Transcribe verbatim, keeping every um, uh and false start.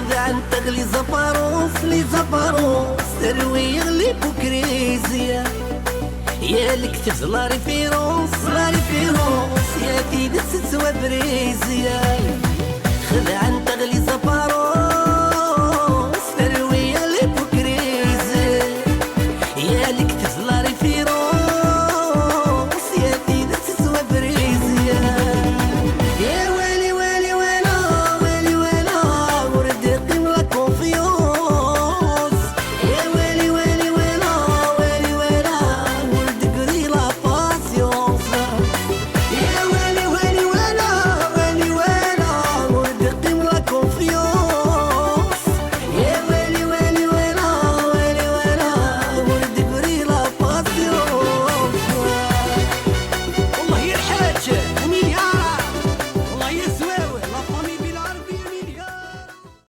Xedɛent-aɣ les apparences, les apparences, terwi-yaɣ l'hypocrisie. Ya lekdeb d la référence, la référence, ya tidet tettwabrizi. Xedɛent-aɣ les apparences.